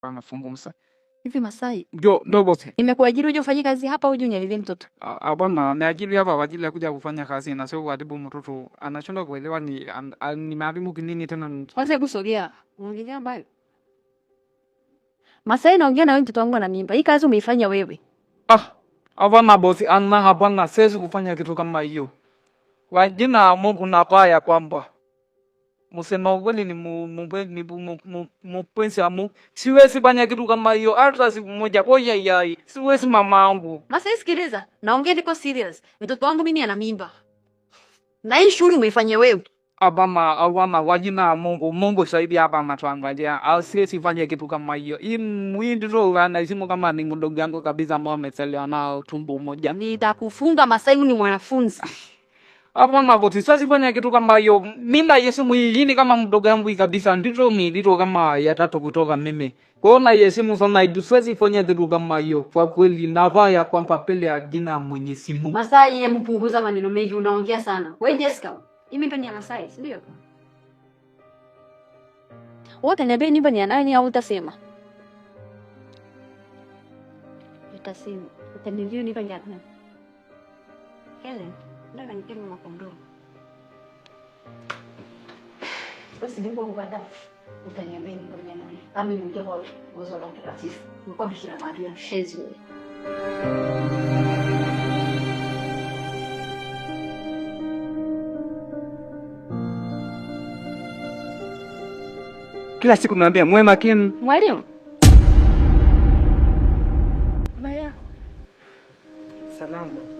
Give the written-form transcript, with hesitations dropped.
Anafungumza. Hivi Masai, Ndio, ndio bosi. Nimekuajiri uje ufanye kazi hapa uje unyalilie mtoto. Hapana, niajiri hapa kwa ajili ya kuja kufanya kazi na sio kuharibu mtoto. Anashindwa kuelewa ni ni maaribu kinini tena. Kwanza hebu sogea. Unaongea mbali. Masai, naongea na wewe, mtoto wangu ana mimba. Hii kazi umeifanya wewe. Ah, hapana bosi, ana hapana, siwezi kufanya kitu kama hiyo. Kwa jina la Mungu naapa ya kwamba musema ukweli ni mpenzi wa Mungu. Siwezi fanya kitu kama hiyo hata siku moja. Kwa yai, siwezi mamangu. Masai, sikiliza, naongea niko serious. Mtoto wangu mimi ana mimba. Na hii shughuli umeifanya wewe. Hapana, hapana, kwa jina la Mungu, Mungu shahidi hapa anatuangalia. Au siwezi fanya kitu kama hiyo. Hii ndio anaheshimu kama ni mdogo wangu kabisa ambao amezaliwa nao tumbo moja. Nitakufunga Masai, ni mwanafunzi. Hapana bosi, siwezi fanya kitu kama hiyo. Mimi na Yesu mwilini kama mdogo wangu kabisa, ndivyo nilivyo kama ya tatu kutoka mimi. Kwa hiyo na Yesu sana, siwezi fanya kitu kama hiyo. Kwa kweli navaa ya kwamba mbele ya jina Mwenyezi Mungu. Masai, hebu punguza maneno mengi, unaongea sana. Wewe Jessica, mimi ndo ni ya Masai, si ndio? Wewe utaniambia nyumba ni ya nani au utasema? Utasema. Utaniambia nyumba ni ya nani? Helen, ndio ananipima makondoo. Basi ndio kwa kwa utaniambia nyumba ni ya nani? Ama ni mke wa uwezo wa Mtakatifu. Mko Bikira Maria, shezi wewe. Kila siku naambia mwe makini. Mwalimu. Maya. Salamu.